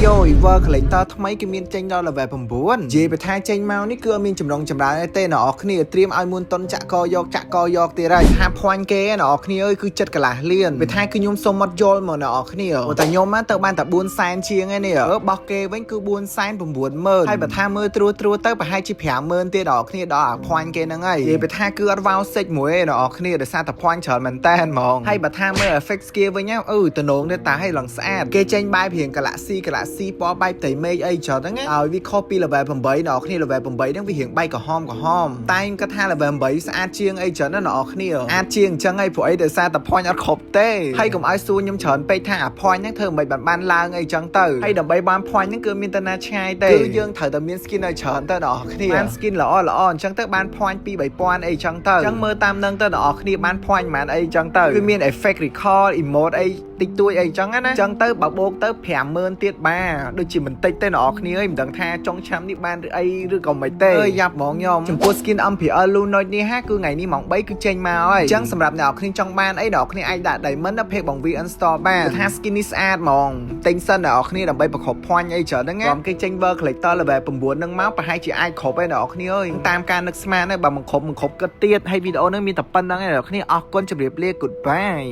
យោ World Collector ថ្មីគេមានចេញដល់ level 9និយាយបើថាចេញមកនេះគឺអត់មានចម្រុងចម្រើនទេអ្នកនរគ្នាត្រៀមឲ្យមុនតុនចាក់កយកចាក់កយកទៀតហើយថាភ័ញគេអ្នកនរគ្នាអើយគឺចិត្តកន្លះលានបើថាគឺខ្ញុំសុំអត់យល់មកអ្នកនរគ្នាតែខ្ញុំទៅបានតែ4សែនជាងឯនេះអឺបោះគេវិញគឺ4សែន9ម៉ឺនហើយបើថាមើលត្រួសត្រួសទៅប្រហែលជា50000ទៀតអ្នកនរគ្នាដល់អាភ័ញគេហ្នឹងហើយនិយាយបើថាគឺអត់វ៉ាវសិចមួយឯអ្នកនរគ្នាដោយសារតែភ័ញច្រើនមែនតែនហ្មងហើយបើថាមើល effect skill វិញអឺតំណងនេះតាឲ្យឡើងស្អាតគេចេញបែបរៀង galaxy galaxy ពណ៌បែបផ្ទៃមេឃអីច្រើនហ្នឹងឲ្យវាខុសពី level 8អ្នកនរគ្នា level 8ហ្នឹងវារៀងបែកក្រហមក្រហមតែខ្ញុំគិតថា level 8ស្អាតជាងអីច្រើនណាអ្នកនរគ្នាអាចជាងអញ្ចឹងហើយព្រោះអីដោយសារតែ point អត់គ្រប់ទេហើយកុំឲ្យសួរខ្ញុំច្រើនពេកថាអា point ហ្នឹងធ្វើមិនបានបានឡើងអីចឹងទៅហើយដើម្បីបាន point ហ្នឹងគឺមានតែណាឆ្ងាយទេគឺយើងត្រូវតែមាន skin ឲ្យច្រើនទៅអ្នកនរគ្នាបាន skin ល្អល្អអញ្ចឹងទៅបាន point 2 3000អីចឹងទៅអញ្ចឹងមើលតាមនឹងទៅអ្នកនរគ្នាបាន point ប៉ុន្មានអីចឹងទៅគឺមាន effect recall emote អីតិចតួចអីចឹងណាអញ្ចឹងទៅបើបូកទៅ50000ទៀតបាទដូចជាមិនតិចទេអ្នកនរគ្នាអើយមិនដឹងថាចុងឆ្នាំនេះបានឬអីឬក៏មិនទេអើយយ៉ាប់ហ្មងខ្ញុំចំពោះ skin MPL Lunox នេះហាគឺថ្ងៃនេះម៉ោង3គឺចេញមកហើយអញ្ចឹងសម្រាប់អ្នកនរគ្នាចង់បានអីអ្នកនរគ្នាអាចដាក់ diamond នៅ page បង VN Store បានថា skin នេះស្អាតហ្មងទិញសិនអ្នកនរគ្នាដើម្បីប្រកប point អីច្រើនហ្នឹងណាគេចេញ World Collector level 9ហ្នឹងមកប្រហែលជាអាចគ្រប់ឯអ្នកនរគ្នាអើយតាមការនឹកស្មានហើយបើមិនគ្រប់មិនគ្រប់គិតទៀតហើយវីដេអូហ្នឹងមានតែប៉ុណ្្នឹងឯងអ្នកនរគ្នាអរគុណជម្រាបលា goodbye.